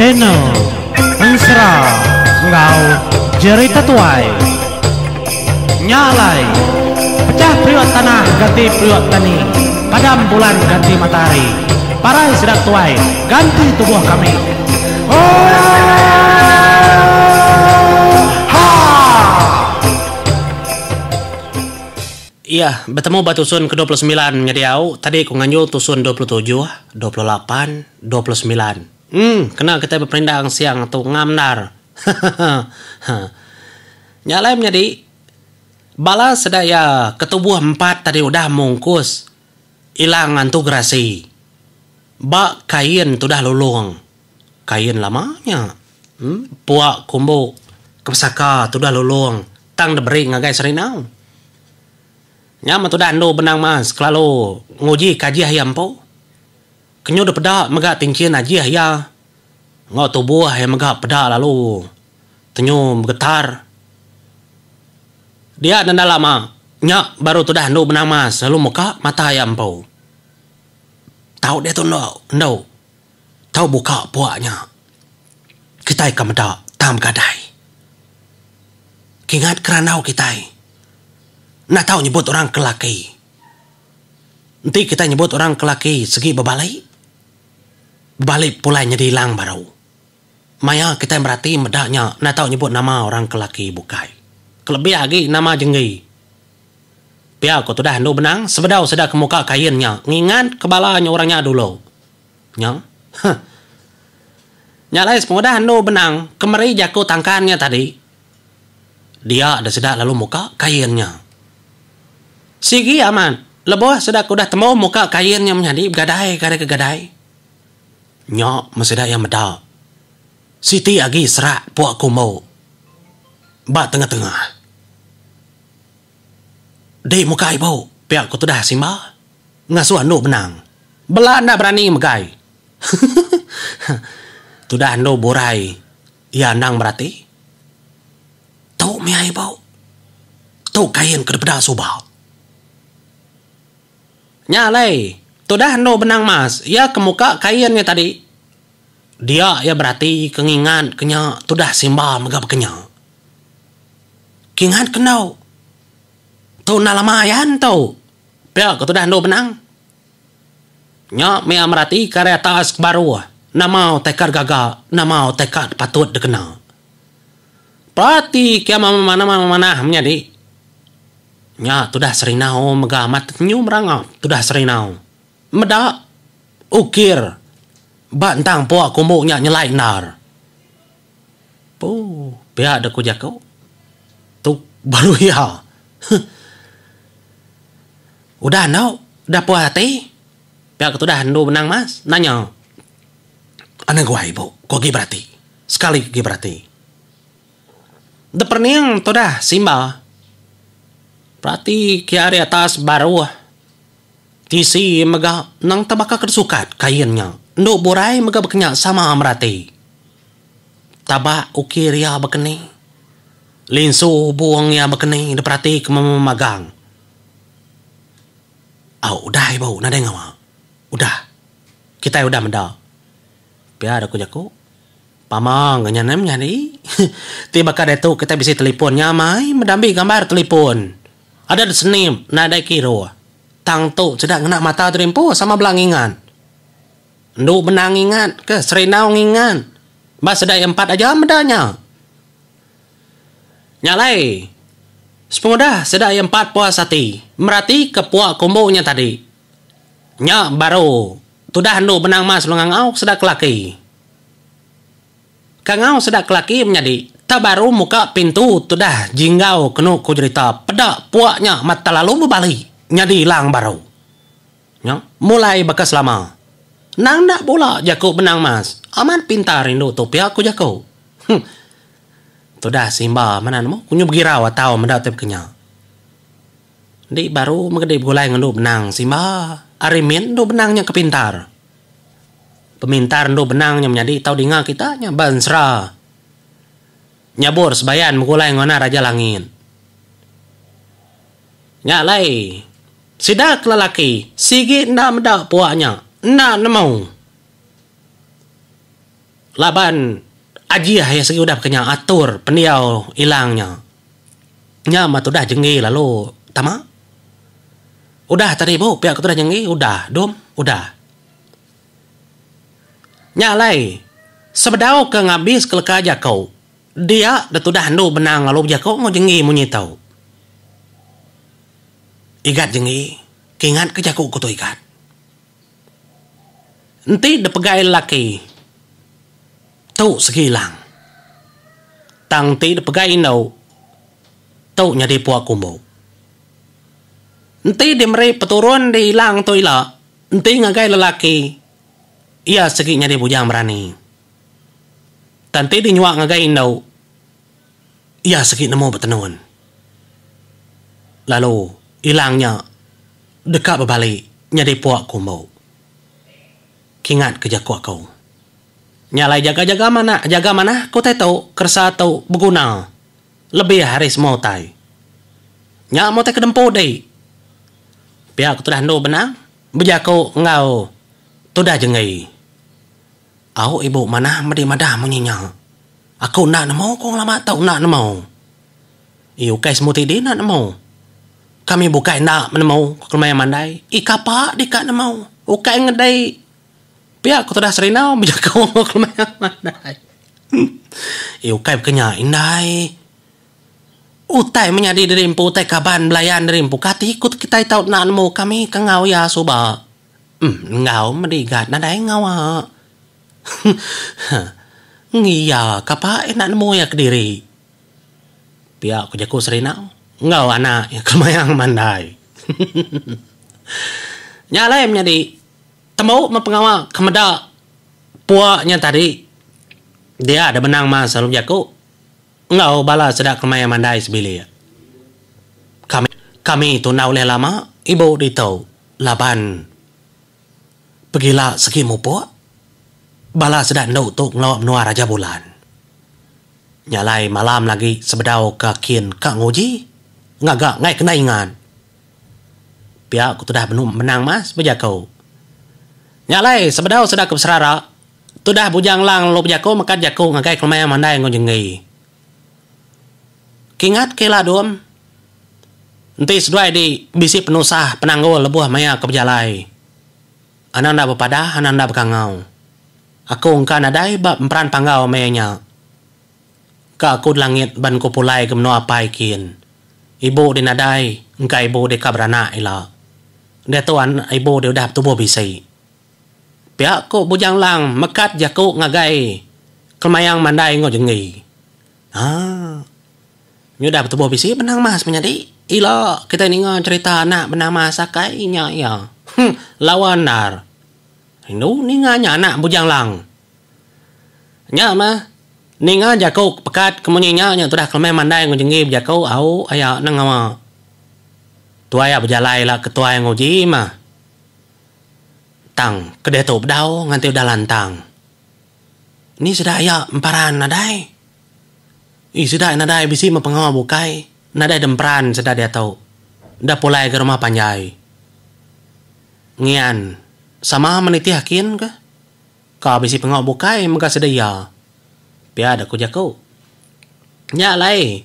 Channel Ensera enggau Jerita Tuai. Nya alai, pechah periuk tanah ganti periuk tani, padam bulan ganti matahari, parai sida tuai ganti tubuh kami. Oohaa! Iya, betemu ba tusun ke 29 nyadi au, tadi ku nganjung tusun 27, 28, 29. Em, kena kitai beperindang siang tu ngam endar. Hahaha. Nya alai menyadi, bala sida iya ke tubuh empat tadi udah mungkus ilang antu gerasi ba kain tudah lulong. Kain lama nya. Em, pua kumbu ke pesaka tudah lulong tang diberi ngagai Serinau. Nya meh tudah endu benang mas kelalu nguji kajih iya empu. Kenyu dep peda mega tinchin ajih iya enggau tubuh iya mega peda lalu tenyu begetar. Dia nenda lama nya baru tudah endu benang mas lalu muka mata iya empu. Tau diatu endo endu tau buka puak nya kitai ka meda tang begadai. Kingat kerandau kitai enda tau nyebut orang ke laki. Enti kitai nyebut orang ke laki segi bebali, bebali pulai nyadi ilang baru. Maya kitai merati meda nya enda tau nyebut nama orang ke laki bukai. Kelebih agi nama jenggi. Pia ko tudah endu benang sebedau sida ke muka kain nya ngingat ke bala nya orang nya dulu. Nya. Huh. Nya alai sepengudah endu benang ke meri jaku tangkan nya tadi, Dia da sida lalu muka kain nya. Sigi amat, lebuh sida ke udah tembu muka kain nya menyadi begadai ke ari ke gadai. Nya meh sida iya meda siti agi serak pua kumbu ba tengah-tengah. Di muka ibu, pia ku tudah Simba ngasuh endu benang. Bela enda berani megai. Tudah endu burai Iya endang berati. Tu mih ai bau. Tu kain ke dipeda suba. Nya alai, tudah endu benang mas iya ke muka kain nya tadi. Dia iya berati ke ngingat ke nya tudah Simba mega baka nya. Kingat ke endu. Tu enda lama ayan tu. Pia ke tudah endu benang. Nya mih merati ke ari atas ke baruh nama utai ka digaga nama utai ka patut dikena. Perati ke manah menyadi. Nya tudah Serinau mega amat tekenyum rangap tudah Serinau. Meda ukir ba entang pua kumbu nya nyelai endar. Puu pia deh ku jaku tu baru iya. Huh. Udah endo, udah puas ati. Pia ke tudah endu benang mas, nanya. Anang guai ibu, ku agi berati. Sekali agi berati. Deperening tudah Simba. Berati ke ari atas baruh. Tisi mega nang tebaka ke disukat kain nya. Endu burai mega bekenya sama merati. Tabak ukir iya bekeni. Linsu bung iya bekeni diperati ke memagang. Au udah ibu nadai ngawa. Udah. Kitai udah meda. Pia da ku jaku. Pama enggau nya neh menyadi. Ti baka diatu kitai bisi telipon nya amai meda ambi gambar telipon. Ada da senip nadai kiruh. Tang tu sida ngena mata diri empu sama bela ngingat. Endu benang ngingat ke Serindau ngingat. Ba sida iya empat aja meda nya. Nya alai, sepengudah sida iya empat puas ati meratika pua kumbu nya tadi, nya baru tudah endu benang mas lalu ngangau sida ke laki. Kangau sida ke laki menyadi tak baru muka pintu tudah jinggau kenu ku jerita peda pua nya mata lalu bebali nyadi ilang baru. Nya mulai baka selama. Endang enda bula jaku benang mas. Amat pintar indu tu pia ku jaku. Huh. Tudah Simba mena nemu ku nyu begirau atau meda ti baka nya. Enti baru mega begulai enggau endu benang Simba. Ari min endu benang nya ke pintar. Pemintar endu benang nya menyadi tau dinga kita nya ba ensera. Nyabur sebayan begulai enggau anak Raja Langit. Nya alai sida ke lelaki sigi enda meda puak nya enda nemu. Laban ajih iya sigi udah bekenya atur pendiau ilang nya. Nya meh tudah jenggi lalu tama. Udah tadi bu pia ke tudah jenggi udah dum udah. Nya alai sebedau ke ngabis ke leka jaku dia deh tudah endu benang lalu bejaku enggau jenggi munyi tu. Igat jenggi ke ingat ke jaku ku tu igat. Enti dipegai lelaki, tu segi ilang. Tang enti dipegai indu, tu nyadi pua kumbu. Enti dimeri peturun di ilang tu ila, enti ngagai lelaki, iya segi nyadi bujang berani. Tang enti dinyua ngagai indu, iya segi nemu betenun. Lalu ilang nya deka bebali nyadi pua kumbu. Kingat ke jaku aku. Nya alai jaga-jaga manah jaga manah ke utai tu keresa tu beguna lebih ari semua utai. Nya meh utai ke dempu di. Pia ke tudah endu benang bejaku enggau tudah jenggi. Au ibu manah medi madah munyi nya. Aku enda nemu ku ngelama tu enda nemu. Ii ukai semua ti di enda nemu. Kami bukai enda menemu ku Kelemai Mandai. Ii kapa di ka nemu. Ukai ngedei. Pia ku tudah Serinau bejaku enggau Kelemai Mandai. Ii ukai baka nya indai. Utai menyadi diri empu utai kaban belayan diri empu kati ku kitai tau enda nemu kami ke enggau iya suba. Em enggau medi gat nadai ngawa. Ngiya kapa enda nemu iya kediri. Pia ku jaku Serinau enggau anak iya Kemayang Mandai. Nya alai menyadi tembu meh pengawa ke meda pua nya tadi dia da benang mas lalu bejaku enggau bala sida Kemayang Mandai sebilik. Kami kami tunda ulih lama ibu ditu laban pegila segi mupuk bala sida endu tu ngelawa menua Raja Bulan. Nya alai malam lagi sebedau ka kin ka nguji ngaga enggai kena ingat. Pia ku tudah benu menang mas bejaku. Nya alai sebedau sida ke beserara tudah Bujang Lang lalu bejaku mekat jaku ngagai Kelemai Mandai enggau Jenggi. Kingat ke ila dum enti seduai di bisi penusah penanggul lebuh maya ke bejalai. Anang enda bepadah anang enda bekangau. Aku engka nadai ba emperan panggau maya nya. Ka aku delangit ban ku pulai ke menua apai kin. Ibu di nadai, engka ibu di ka beranak ila. Diatu anak ibu di udah betubuh bisi. Pia ku Bujang Lang mekat jaku ngagai Kelemayang Mandai enggau Jenggi. Haa. Nyu udah betubuh bisi benang mas menyadi. Ila kitai ninga cherita anak benang mas akai nya iya. Huh lawa endar. Rindu ninga nya anak Bujang Lang. Nya mah ninga jaku pekat ke munyi nya nya tudah kelemai mandai enggau jenggi bejaku au aya nang ngawa. Tuai aya bejalai ila ke tuai nguji mah. Tang ke diatu bedau nganti udah lantang. Ni sida aya emparan nadai. Ih sida nadai bisi meh pengawa bukai nadai demperan sida diatu. Enda pulai ke rumah panjai. Ngian sama menitih kin ke. Ka bisi pengawa bukai mega sida iya. Pia da ku jaku. Nya alai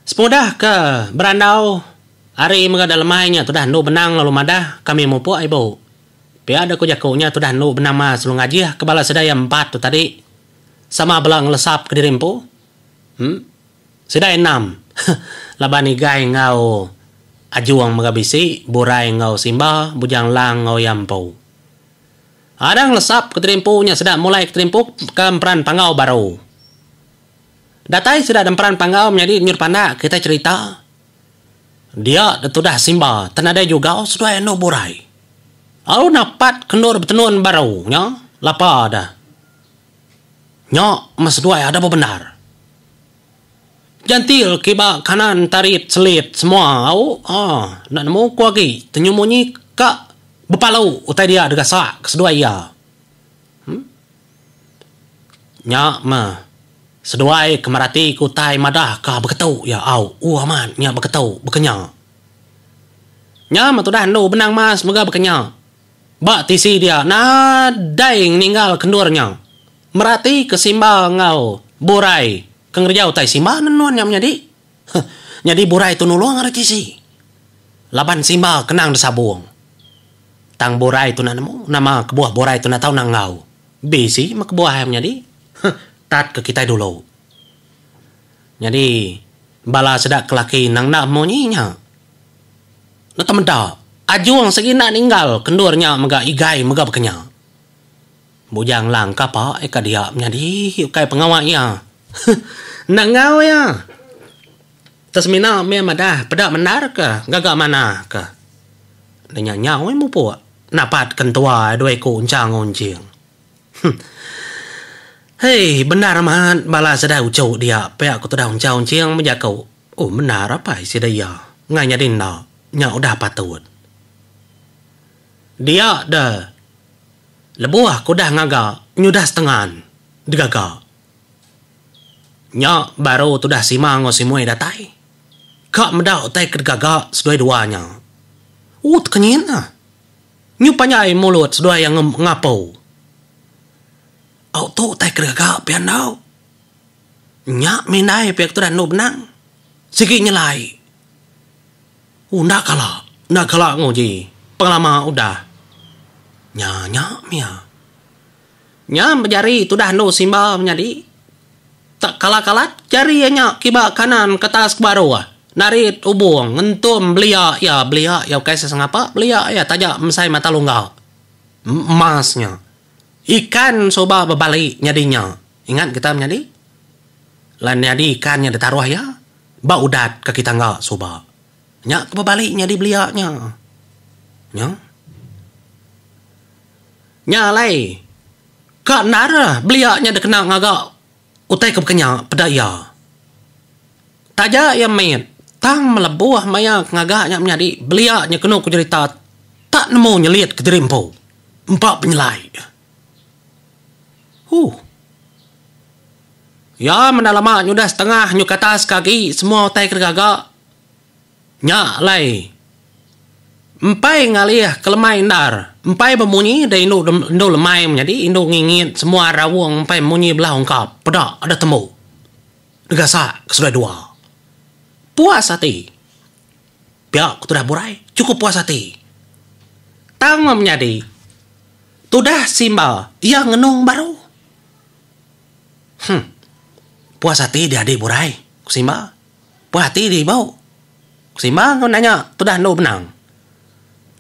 sepengudah ke berandau hari mega da lemai nya tudah endu benang lalu madah kami mupuk ibu. Pia da ku jaku nya tudah endu benang mas lalu ngajih ke bala sida iya empat tu tadi sama bela ngelesap kediri empu. Em. Sida enam laban Igai enggau Ajung mega bisi, Burai enggau Simba, Bujang Lang enggau iya empu. Adang lesap ke terimpu nya sida mulai ke terimpu ke emperan panggau baru. Datai sida emperan panggau menyadi nyur pandak kitai cherita. Dia detudah Simba tenadai jugau seduai anu Burai. Lalu napat ke endur betenun baru nya lapa dah. Nya meh seduai ada bebendar. Jantil kiba kanan tarit selit semua au aa enda nemu ku agi tenyu munyi ka bepalu utai dia degasak ke seduai iya. Em Nya meh seduai ke merati ke utai madah ka beketu iya au uh amat nya beketu bekenya. Nya meh tudah endu benang mas mega bekenya. Ba tisi dia nadai ninggal ke endur nya. Merati ke Simba enggau Burai ke ngereja utai Simba nenun nya menyadi. Huh. Nyadi Burai tu nulung ari tisi. Laban Simba kenang disabung. Tang Burai tu enda nemu nama kebuah Burai tu enda tau enda enggau. Bisi meh kebuah iya menyadi. Huh. Tat ke kitai dulu. Nyadi bala sida ke laki endang enda munyi nya. Enda meda, Ajung sigi enda ninggal ke endur nya mega igai mega baka nya. Bujang Lang kapa iya ka dia menyadi ukai pengawa iya. Enda enggau iya. Te semina mih madah peda mendar ke gaga manah ke. Enda nya nyau iya mupuk napat ke entua dua iku enchang enggau enching. Hei bendar amat bala sida uchu dia pia ku tudah enchau enching bejaku. Oh bendar apai sida iya enggai nyadi enda nya udah patut. Dia de lebuh ke udah ngaga nyudah setengan digaga. Nya baru tudah Sima enggau Simoi datai. Ka meda utai ke digaga seduai dua nya. Uh tekenyit ah. Nyu panjai mulut seduai iya ngapu. Au tu utai ke digaga pia enggau. Nya mindai pia ke tudah endu benang. Sigi nyelai. Uh enda kala, enda kala nguji pengelama udah. Nya nya mia. Nya bejari tudah endu Simba menyadi. Tak kala-kalat jari iya nya kiba kanan ke atas ke baruh. Narit ubung ngentum belia iya, belia iya ukai sesengapa belia iya taja mesai mata lungga. Emas nya. Ikan suba bebali nyadi nya. Ingat kita menyadi? Lan nyadi ikan nya ditaruh iya. Ba udat kaki tangga suba. Nya ke bebali nyadi belia nya. Nya. Nya alai ka endar belia nya dikena ngaga utai ke baka nya peda iya. Taja iya mit tang melebuh maya ke ngaga nya menyadi belia nya kenu ku jerita tak nemu nyelit kediri empu. Empa penyelai. Huh. Iya menda lama nyudah setengah nyu ke atas ke agi semua utai ke digaga. Nya alai empai ngalih ke lemai endar. Empai bemunyi da indu indu lemai menyadi indu ngingit semua raung empai munyi belah ungkap peda ada tembu. Digasak ke seduai dua. Puas ati. Pia ku tudah burai chukup puas ati. Tang meh menyadi tudah Simba iya ngenung baru. Huh. Puas ati dih adi burai, ku Simba. Puas ati dih ibu, ku Simba enggau nanya tudah endu benang.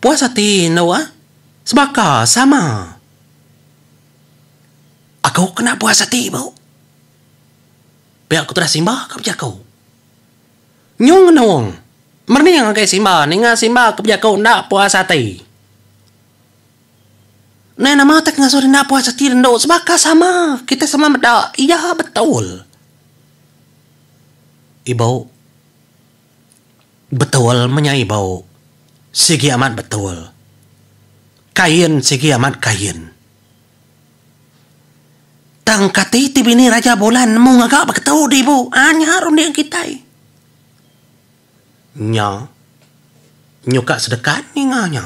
Puas ati endu ah. Sebaka sama. Aku kena puas ati ibu. Pia ku tudah Simba ka bejaku. Nyung ngenung. Merening ngagai Simba ninga Simba ke bejaku enda puas ati. Nai nama utai ke ngasuh enda puas ati rindu sebaka sama kitai sama meda iya betul. Ibu betul menya ibu sigi amat betul. Kain sigi amat kain. Tang kati ti bini Raja Bulan nemu ngaga beketu di ibu aa nya runding kitai. Nya nyuka sedekat ninga nya.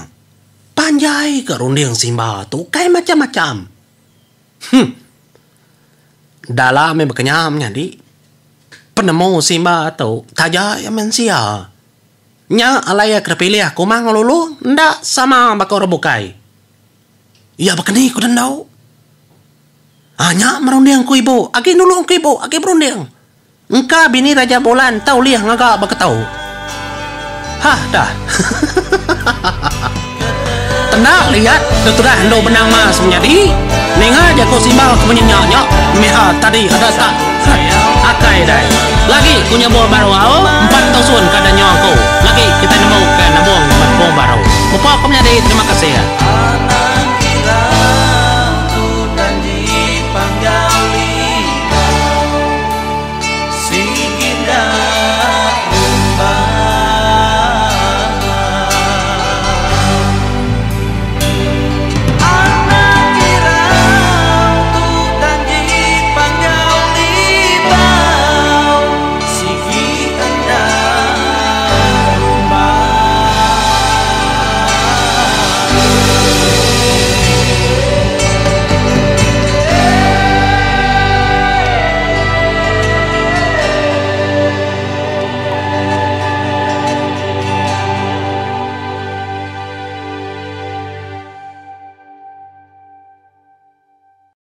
Panjai ga runding Simba tu ukai macam-macam. Huh. Dalam meh bekenya menyadi penemu Simba tu taja iya mensia. Nya alai iya ke dipilih Kumang Lulong enda sama baka orang bukai. Iya bekeni ku dendau. Ha nya merunding ku ibu. Agi nulung ku ibu, agi berunding. Engka bini Raja Bulan tau ulih ngaga baka tu. Hah dah. Tenda liat tetudah endu benang mas menyadi. Ninga jaku simbal ke munyi nya nya mih tadi ada tak. Akai dai. Lagi ku nyebul baru au empat tusun ka danyo aku. Lagi kitai nemu ke nabung ba pung baru.